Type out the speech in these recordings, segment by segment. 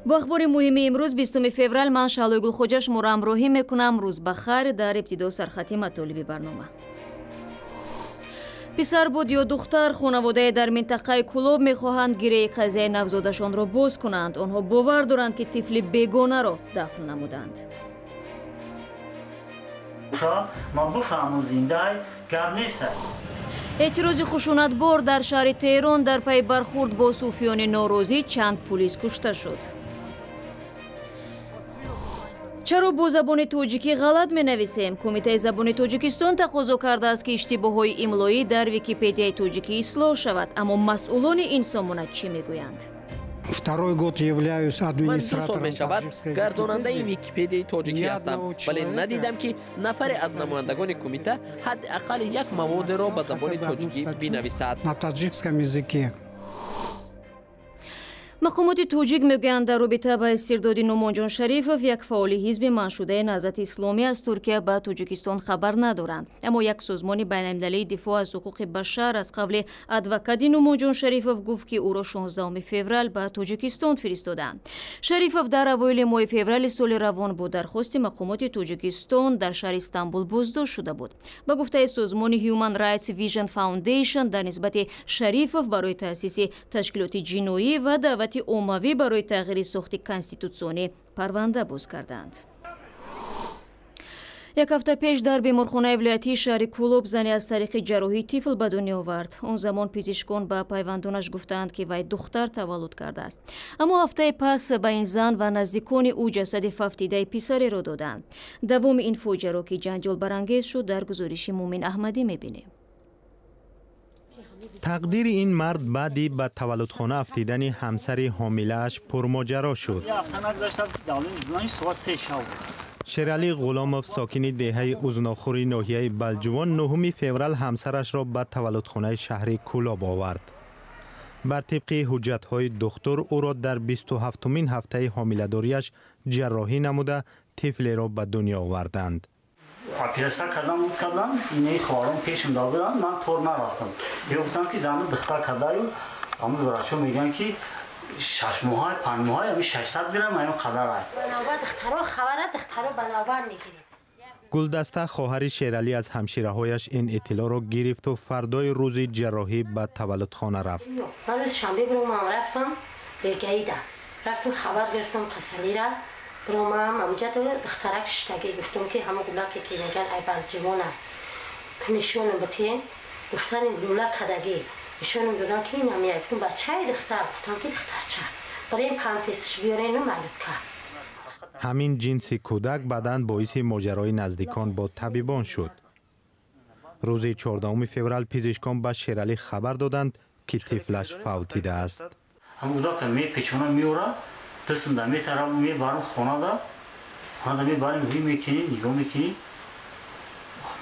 Бо ахбори муҳими имрӯз, 20 феврал, ман Шаҳлои Гулхоҷа шуморо ҳамроҳӣ мекунам. Рӯз ба хайр. Дар ибтидо сархати матолиби барнома. Писар буд ё духтар, хонаводае дар минтақаи Кӯлоб мехоҳанд гиреи қазияи навзодашонро боз кунанд. Онҳо бовар доранд, ки тифли бегонаро дафн намуданд. Ман бифаҳмам, зиндаи гап неста. Эътирози хушунатбор дар шаҳри Теҳрон: дар пайи бархурд бо сӯфиёни норозӣ чанд пулис кушта шуд. Чаро бо забони тоҷикӣ ғалат менависем? Кумитаи забони Тоҷикистон тақозо кардааст, ки иштибоҳҳои имлоӣ дар Википедияи тоҷикӣ ислоҳ шавад. Аммо масъулони ин сомона чӣ мегӯянд? Второй год являюсь Ман 2 сол администратором мешавад таджикской гардонандаи Википедии. Википедияи тоҷикӣ Ни ҳастам, одного вале человека надидам, ки нафаре аз намояндагони кумита ҳадди ақал як маводеро ба забони хотя бы одну тоҷикӣ статью бинависад. на таджикском языке. Мақомоти тоҷик мегӯянд, дар робита ба истирдоди Нумонҷон Шарифов, як фаъоли ҳизби манъшудаи Наҳзати Исломӣ, аз Туркия ба Тоҷикистон хабар надоранд. Аммо як созмони байналмилалии дифоъ аз ҳуқуқи башар аз қавли адвокати Нумонҷон Шарифов гуфт, ки ӯро 16 феврал ба Тоҷикистон фиристодаанд. Шарифов дар авоили моҳи феврали соли равон бо дархости мақомоти Тоҷикистон дар шаҳри Истанбул боздошт шуда буд. Ба гуфтаи созмони Human Rights Vision Foundation, дар нисбати Шарифов барои таъсиси ташкилоти ҷиноӣ ва даъвати оммавӣ барои тағйири сохти конститутсионӣ парванда боз карданд. Як ҳафта пеш дар беморхонаи вилоятии шаҳри Кӯлоб зане аз тариқи ҷарроҳӣ тифл ба дунё овард. Он замон пизишкон ба пайвандонаш гуфтаанд, ки вай духтар таваллуд кардааст. Аммо ҳафтаи пас ба ин зан ва наздикони ӯ ҷасади фавтидаи писареро доданд. Давоми ин фоҷиаро, ки ҷанҷолбарангез шуд, дар гузориши Мумин Аҳмадӣ мебинем. Тақдири ин мард баъди ба таваллудхона афтидани ҳамсари ҳомилааш пурмоҷаро шуд. Як ҳафта нагузашта, давлани соат 3 шав буд. Шералӣ Ғуломов, сокини деҳаи Узнохӯри ноҳияи Балҷувон, 9 феврал ҳамсарашро ба таваллудхонаи шаҳри Кӯлоб овард. Бар тибқи ҳуҷҷатҳои духтур, ӯро дар 27-умин ҳафтаи ҳомиладориаш ҷарроҳӣ намуда, тифлеро ба дунё оварданд. Операция кардан буд, кардан инаи хоҳарон пешам да буданд, ман тор нарафтам. Ё гуфтам, ки зану духтар кардаю. Ҳамун врачо мегӯянд, ки 6 моҳай, 5 моҳай, ами 600 грамм, ами қадарай. Ба навбат духтаро хабара, духтаро ба навбат мегирем. Гулдаста, хоҳари Шералӣ, аз ҳамшираҳояш ин иттилоъро гирифту фардои рӯзи ҷарроҳӣ ба таваллудхона рафт. Ман рӯзи шанбе биромам, рафтам бегаида, рафтам, хабар гирифтам касалира. Биромам, амҷа духтарак шиштагӣ, гуфтам, ки ҳама гулаке, ки меган, ай Балҷивона нишонам битен. Гуфтани лула кадагӣ нишонам додам, ки инам я. Гуфтам: «Бачаи духтар?» Гуфтам, ки духтарча. Барем памперсш биёрену малютка. Ҳамин ҷинси кӯдак баъдан боиси моҷарои наздикон бо табибон шуд. Рӯзи 14 феврал пизишкон ба Шералӣ хабар доданд, ки тифлаш фавтидааст. Ҳам кӯдака мепечона, меора, дастам да метарам, мебарам хонада. Хонада мебарем, ҳи мекунем, нигоҳ мекунем,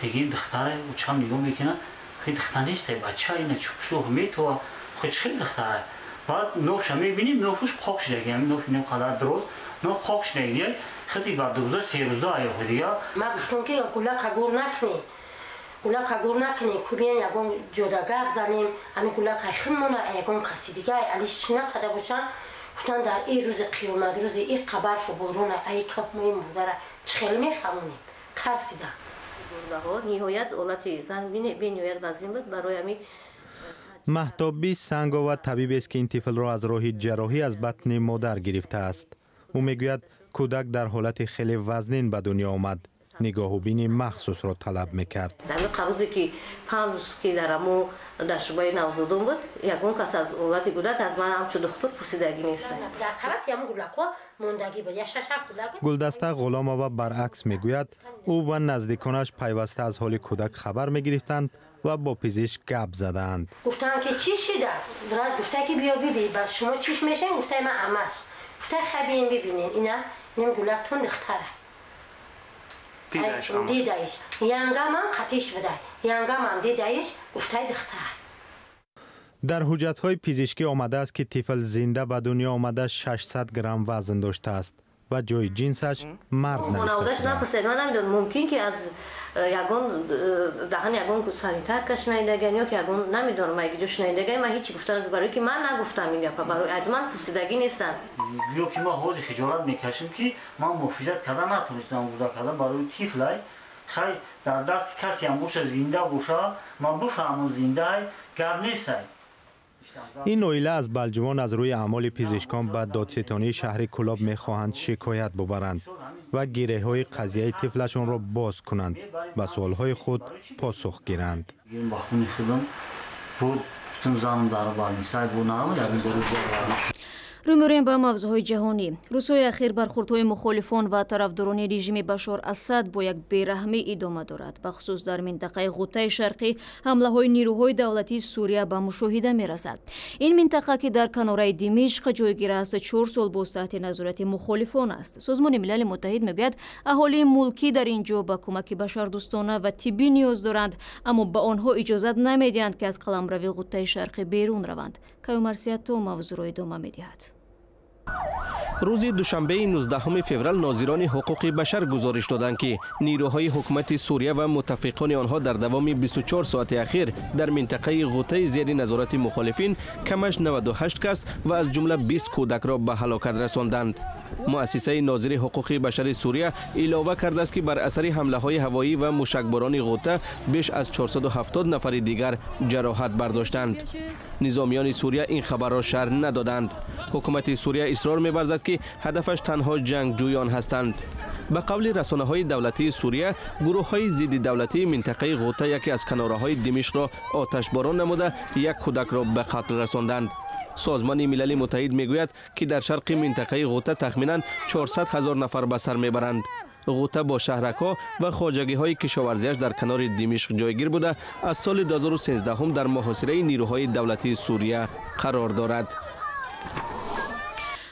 мегӯем: «Духтаре?» Учам нигоҳ мекунам, хе, духтар нестай, бача. Ина чукшух метова, хе, чӣ хел духтара? Баъд нофша мебинем, нофуш қоқ шидаги, ҳамин ноф инам қадар дроз, ноф қоқ шидаги. Хеди баъд 2 рӯза, 3 рӯза аёхи дига. Ман гуфтам, ки гулака гур накунӣ, гулака гур накунӣ, кубиен ягон ҷода гап занем, ами гулака химона ягон каси дига алиш чӣ накарда бошам. Гуфтан: «Дар ин рӯзи қиёмат, рӯзи и барфу борона, ай капмои мурдара чӣ хел мехамонем?» Тарсидам. Ниҳоят ҳолати зан бениҳоят вазин буд, барои ҳамин. Маҳтобӣ Сангова табибест, ки ин тифлро аз роҳи ҷарроҳӣ аз батни модар гирифтааст. Ӯ мегӯяд, кӯдак дар ҳолати хеле вазнин ба дунё омад, нигоҳубини махсусро талаб мекард. Ҳамин рӯзе, ки 5 рӯз, ки дар амо дар шӯъбаи навзодон буд, ягон кас аз ҳолати кӯдак аз ман ҳамчун духтур пурсидагӣ нест. Дар қабати ҳамон гулакҳо мондагӣ буд, як шаш ҳафт гулак. Гулдаста Ғуломова баръакс мегӯяд, ӯ ва наздиконаш пайваста аз ҳоли кӯдак хабар мегирифтанд ва бо пизишк гап задаанд. Гуфтанд, ки чӣ шида? Врач гуфта, ки биё биби, ба шумо чиш мешавем? Гуфтаи: «Ман амаш». Гуфта: «Хай, бием, бибинен, ина ним гулактон духтара». Дидаиш, янгамам қатиш будай, янгамам дидаиш, гуфтаи: «Духтар». Дар ҳуҷҷатҳои пизишкӣ омадааст, ки тифл зинда ба дунё омада, 600 грамм вазн доштааст. Ва ҷои ҷинсаш мард навишта шудааст. Ман намедонам, мумкин ки аз ягон даҳани ягон санитарка шунидаган ё ки ягон, намедонам, ягиҷо шунидаган. Ман ҳеҷ гуфтам, барои ки ман нагуфтам ин гапа, барои аз ман пурсидагӣ нестанд. Ё ки ман ҳозир хиҷолат мекашам, ки ман муҳофизат карда натонистам кӯдакада, барои тифлай. Хай, дар дасти касеам боша, зинда боша, ман бифаҳмам, зиндаай, гап нестай. Ин оила аз Балҷувон аз рӯи аъмоли пизишкон ба додситонии шаҳри Кӯлоб мехоҳанд шикоят бубаранд ва гиреҳҳои қазияи тифлашонро боз кунанд, ба суолҳои худ посух гиранд. Ба хуни худам буд, занам дар больницай буд. Рӯ меорем ба мавзӯъҳои ҷаҳонӣ. Рӯзҳои ахир бархурдҳои мухолифон ва тарафдорони режими Башор Асад бо як бераҳмӣ идома дорад. Бахусус дар минтақаи Ғутаи Шарқӣ ҳамлаҳои нирӯҳои давлатии Сурия ба мушоҳида мерасад. Ин минтақа, ки дар канораи Димишқ ҷойгир аст, 4 сол боз таҳти назорати мухолифон аст. Созмони Милали Муттаҳид мегӯяд, аҳолии мулкӣ дар ин ҷо ба кӯмаки башардӯстона ва тиббӣ ниёз доранд, аммо ба онҳо иҷозат намедиҳанд, ки аз қаламрави Ғутаи Шарқӣ берун раванд. Каюмарсиятто мавзӯъро идома медиҳад. Рӯзи душанбеи 19 феврал нозирони ҳуқуқи башар гузориш доданд, ки нирӯҳои ҳукумати Сурия ва муттафиқони онҳо дар давоми 24 соати ахир дар минтақаи Ғутаи зери назорати мухолифин камаш 98 кас ва аз ҷумла 20 кӯдакро ба ҳалокат расонданд. Муассисаи нозири ҳуқуқи башари Сурия илова кардааст, ки бар асари ҳамлаҳои ҳавоӣ ва мушакборони Ғута беш аз 470 нафари дигар ҷароҳат бардоштанд. Низомиёни Сурия ин хабарро шарҳ надоданд. Ҳукумати Сурия исрор меварзад, ки ҳадафаш танҳо ҷангҷӯён ҳастанд. Ба қавли расонаҳои давлатии Сурия, гурӯҳҳои зидди давлатии минтақаи Ғута яке аз канораҳои Димишқро оташборон намуда, як кӯдакро ба қатл расонданд. Созмони Милали Муттаҳид мегӯяд, ки дар шарқи минтақаи Ғута тахминан 400 ҳазор нафар ба сар мебаранд. Ғута бо шаҳракҳо ва хоҷагиҳои кишоварзиаш дар канори Димишқ ҷойгир буда, аз соли 2013 дар муҳосираи нирӯҳои давлатии Сурия қарор дорад.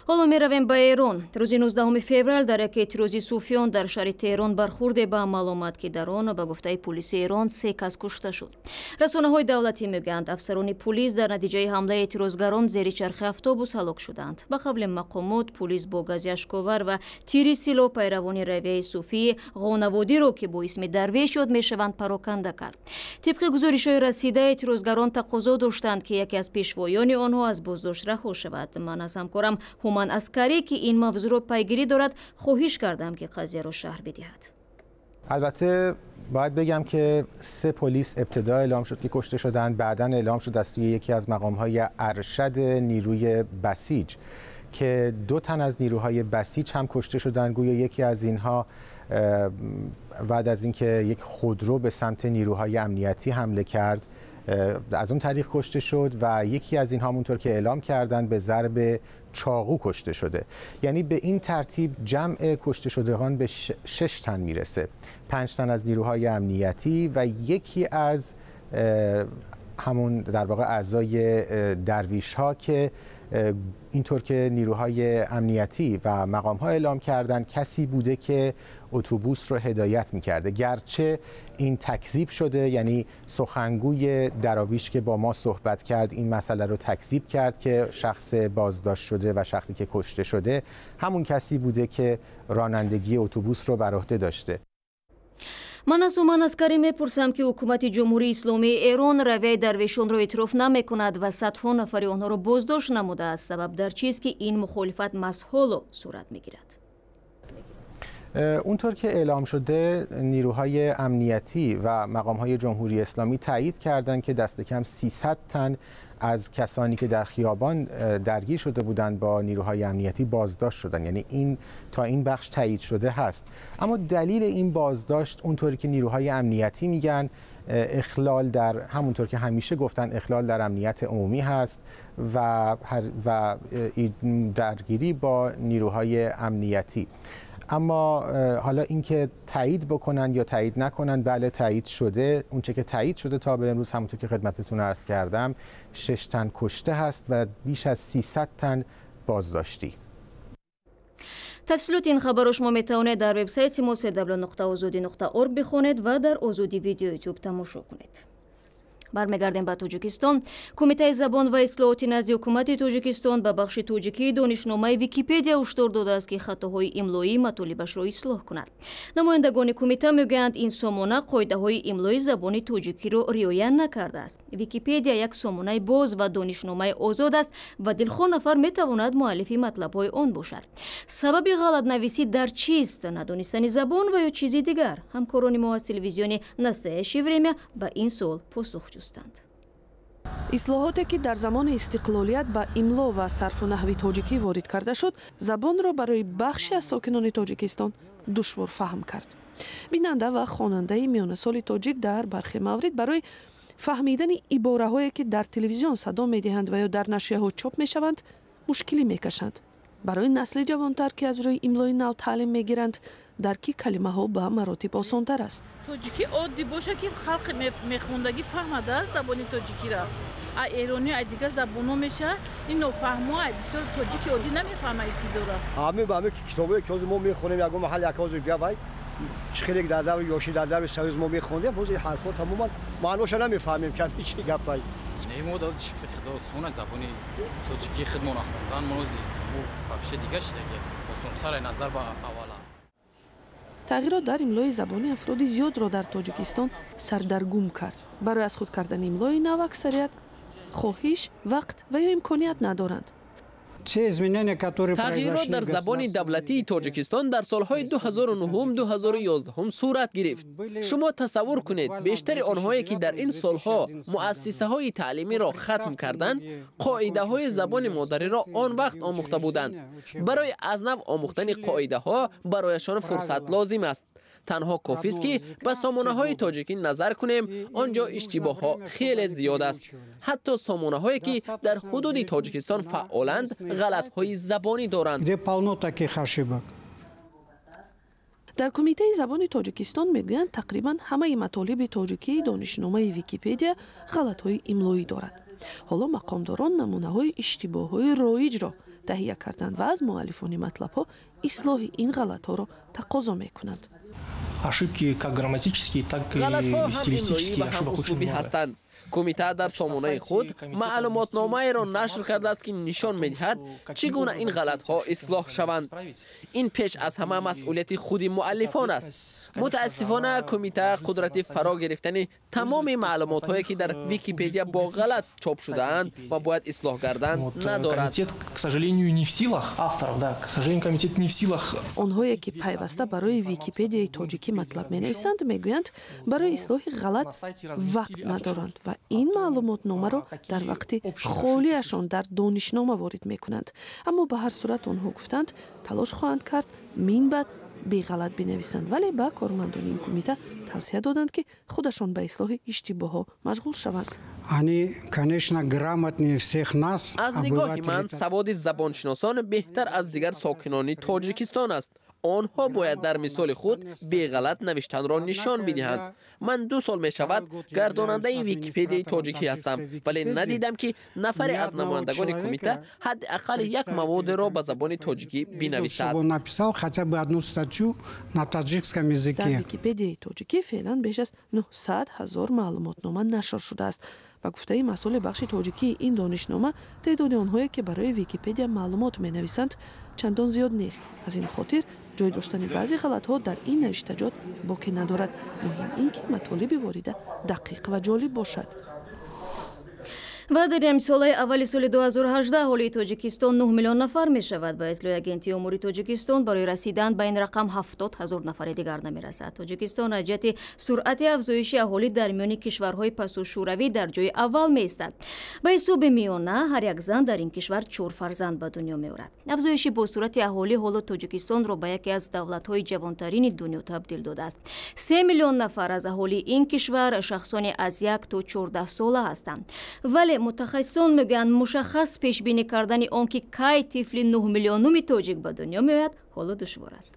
Ҳоло меравем ба Эрон. Рӯзи 19 феврал дар як эътирози суфиён дар шаҳри Теҳрон бархурде ба амал омад, ки дар он, ба гуфтаи пулиси Эрон, се кас кушта шуд. Расонаҳои давлатӣ мегӯянд, афсарони пулис дар натиҷаи ҳамлаи эътирозгарон зери чархи автобус ҳалок шуданд. Ба қавли мақомот, пулис бо гази ашковар ва тири силоҳ пайравони равияи суфии ғонаводиро, ки бо исми дарвеш ёд мешаванд, пароканда кард. Тибқи гузоришҳои расида, эътирозгарон тақозо доштанд, ки яке аз пешвоёни онҳо аз боздошт раҳо шавад. Ман аз ҳамкорам Ҳуман Аскарӣ, ки ин мавзӯъро пайгирӣ дорад, хоҳиш кардам, ки қазияро шарҳ бидиҳад. البته باید بگم که سه پلیس ابتدا اعلام شد که کشته شدند، بعدا اعلام شد از سوی یکی از مقام‌های ارشد نیروی بسیج که دو تن از نیروهای بسیج هم کشته شدند. گویا یکی از اینها بعد از اینکه یک خودرو به سمت نیروهای امنیتی حمله کرد، از اون طریق کشته شد و یکی از اینها همونطور که اعلام کردند به ضرب چاقو کشته شده. یعنی به این ترتیب جمع کشته شدگان به شش تن میرسه، پنج تن از نیروهای امنیتی و یکی از همون در واقع اعضای درویش ها که اینطور که نیروهای امنیتی و مقام ها اعلام کردند کسی بوده که اتوبوس رو هدایت میکرده، گرچه این تکذیب شده. یعنی سخنگوی دراویش که با ما صحبت کرد این مسئله رو تکذیب کرد که شخص بازداشت شده و شخصی که کشته شده همون کسی بوده که رانندگی اتوبوس رو بر عهده داشته. Ман аз Ҳуман Аскарӣ мепурсам, ки ҳукумати Ҷумҳурии Исломии Эрон равияи дарвешонро эътироф намекунад ва садҳо нафари онҳоро боздошт намудааст. Сабаб дар чист, ки ин мухолифат маҳз ҳоло сурат мегирад? اونطور که اعلام شده، نیروهای امنیتی و مقامهای جمهوری اسلامی تایید کردند که دست کم 300 تن از کسانی که در خیابان درگیر شده بودند با نیروهای امنیتی بازداشت شدن. یعنی این تا این بخش تایید شده هست. اما دلیل این بازداشت اونطوری که نیروهای امنیتی میگن اخلال در، همونطور که همیشه گفتن، اخلال در امنیت عمومی هست و درگیری با نیروهای امنیتی. اما حالا اینکه تایید بکنن یا تایید نکنن، بله، تایید شده. اونچه که تایید شده تا به امروز، همونطور که خدمتتون عرض کردم، شش تن کشته هست و بیش از 300 تن بازداشتی. Тафсилоти ин хабарро шумо метавонед дар вебсайти мо cw.ozodi.org бихонед ва дар Озодӣ Видео Ютуб тамошо кунед. Бармегардем ба Тоҷикистон. Кумитаи забон ва ислоҳоти назди ҳукумати Тоҷикистон ба бахши тоҷикии донишномаи Википедия ҳушдор додааст, ки хатоҳои имлоии матолибашро ислоҳ кунад. Намояндагони кумита мегӯянд, ин сомона қоидаҳои имлои забони тоҷикиро риоя накардааст. Википедия як сомонаи боз ва донишномаи озод аст ва дилхоҳ нафар метавонад муаллифи матлабҳои он бошад. Сабаби ғалатнависӣ дар чист? Надонистани забон ва ё чизи дигар? Ҳамкорони мо аз телевизиони «Настоящее время» ба ин суол посух ҷустанд. Ислоҳоте, ки дар замони истиқлолият ба имло ва сарфу наҳви тоҷикӣ ворид карда шуд, забонро барои бахше аз сокинони Тоҷикистон душворфаҳм кард. Бинанда ва хонандаи миёнасоли тоҷик дар бархе маврид барои фаҳмидани ибораҳое, ки дар телевизион садо медиҳанд ва ё дар нашрияҳо чоп мешаванд, мушкилӣ мекашанд. Барои насли ҷавонтар, ки аз рӯи имлои нав таълим мегиранд, дарки калимаҳо ба маротиб осонтар аст. Тоҷикӣ оддӣ боша, ки халқи мехондагӣ фаҳмада забони тоҷикиро. А эронӣ, ай дигар забонҳо меша, ин нофаҳмо, ай бисёр тоҷики оддӣ намефаҳма ин чизоро. Ҳамин ба ҳамин китобое, ки ҳозир мо мехонем, ягон маҳал як ҳозир гавай чӣ хеле дар даври ёшӣ, дар даври союз мо мехондем, ҳозир ҳарфҳо тамоман маъноша намефаҳмем, ки чӣ гапай. Не, мо дод, шукри Худо, осона забони тоҷикии худмона хондан. Мо вообще дига шидаги, осонтар назар ба аввала. Тағйирот дар имлои забони афроди зиёдро дар Тоҷикистон сардаргум кард. Барои аз худ кардани имлои нав аксарият хоҳиш, вақт ва ё имконият надоранд. Тағйирот дар забони давлатии Тоҷикистон дар солҳои 2009-2011 сурат гирифт. Шумо тасаввур кунед, бештари онҳое, ки дар ин солҳо муассисаҳои таълимиро хатм карданд, қоидаҳои забони модариро он вақт омӯхта буданд. Барои аз нав омӯхтани қоидаҳо барояшон фурсат лозим аст. Танҳо кофист, ки ба сомонаҳои тоҷикӣ назар кунем, он ҷо иштибоҳҳо хеле зиёд аст. Ҳатто сомонаҳое, ки дар ҳудуди Тоҷикистон фаъоланд, ғалатҳои забонӣ доранд. Дар Кумитаи забони Тоҷикистон мегӯянд, тақрибан ҳамаи матолиби тоҷикии донишномаи Википедия ғалатҳои имлоӣ дорад. Ҳоло мақомдорон намунаҳои иштибоҳҳои роиҷро таҳия карданд ва аз муаллифони матлабҳо ислоҳи ин ғалатҳоро тақозо мекунанд. Ошибки как грамматические, так и стилистические, ошибок очень много. Ҳастанд. Кумита дар сомонаи худ маълумотномаеро нашр кардааст, ки нишон медиҳад, чӣ гуна ин ғалатҳо ислоҳ шаванд. Ин пеш аз ҳама масъулияти худи муаллифон аст. Мутаассифона, кумита қудрати фаро гирифтани тамоми маълумотҳое, ки дар Википедия бо ғалат чоп шудаанд ва бояд ислоҳ гарданд, надорад. К сожалению, не в силах авторов, да, к сожалению, комитет не в силах. Онҳое, ки пайваста барои Википедияи тоҷикӣ матлаб менависанд, мегӯянд, барои ислоҳи ғалат вақт надоранд ва ин маълумотномаро дар вақти холиашон дар донишнома ворид мекунанд. Аммо ба ҳар сурат, онҳо гуфтанд, талош хоҳанд кард мин баъд беғалат бинависанд, вале ба кормандони ин кумита тавсия доданд, ки худашон ба ислоҳи иштибоҳҳо машғул шаванд. Они, конечно, грамотнее всех нас. Аз нигоҳи ман, саводи забоншиносон беҳтар аз дигар сокинони Тоҷикистон аст. Онҳо бояд дар мисоли худ беғалат навиштанро нишон бидиҳанд. Ман 2 сол мешавад, гардонандаи Википедияи тоҷикӣ ҳастам, вале надидам, ки нафаре аз намояндагони кумита ҳадди ақал як маводеро ба забони тоҷикӣ бинависад. Написал хотя бы одну статью на таджикском языке. Дар Википедияи тоҷикӣ феълан беш аз 900 ҳазор маълумотнома нашр шудааст. Ба гуфтаи масъули бахши тоҷикии ин донишнома, теъдоди онҳое, ки барои Википедия маълумот менависанд, чандон зиёд нест. Аз ин хотир ҷой доштани баъзе ғалатҳо дар ин навиштаҷот боке надорад. Муҳим ин, ки матолиби ворида дақиқ ва ҷолиб бошад. Ва дар нимсолаи аввали соли 2018 аҳолии Тоҷикистон 9 миллион нафар мешавад. Ба иттилои Агентии омори Тоҷикистон, барои расидан ба ин рақам 70 ҳазор нафари дигар намерасад. Тоҷикистон аз ҷиҳати суръати афзоиши аҳолӣ дар миёни кишварҳои пасушӯравӣ дар ҷои аввал меистад. Ба ҳисоби миёна, ҳар як зан дар ин кишвар чор фарзанд ба дунё меорад. Афзоиши босуръати аҳолӣ ҳоло Тоҷикистонро ба яке аз давлатҳои ҷавонтарини дунё табдил додааст. 3 миллион нафар аз аҳолии ин кишвар шахсони аз 1 то 14 сола ҳастанд. Вале мутахассисон мегӯянд, мушаххас пешбинӣ кардани он, ки кай тифли 9 миллионуми тоҷик ба дунё меояд, ҳоло душвор аст.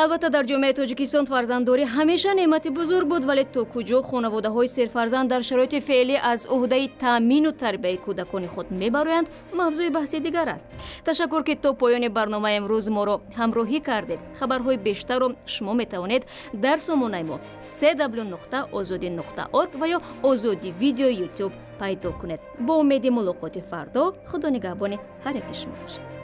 Албатта, дар ҷомеаи Тоҷикистон фарзанддорӣ ҳамеша неъмати бузург буд, вале то куҷо хонаводаҳои серфарзанд дар шароити феълӣ аз уҳдаи таъмину тарбияи кӯдакони худ мебароянд, мавзӯи баҳси дигар аст. Ташаккур, ки то поёни барномаи имрӯз моро ҳамроҳӣ кардед. Хабарҳои бештарро шумо метавонед дар сомонаи мо cw.ozodi.org ва ё Озодӣ Видео Ютуб пайдо кунед. Бо умеди мулоқоти фардо, Худо нигаҳбони ҳар яки шумо бошад.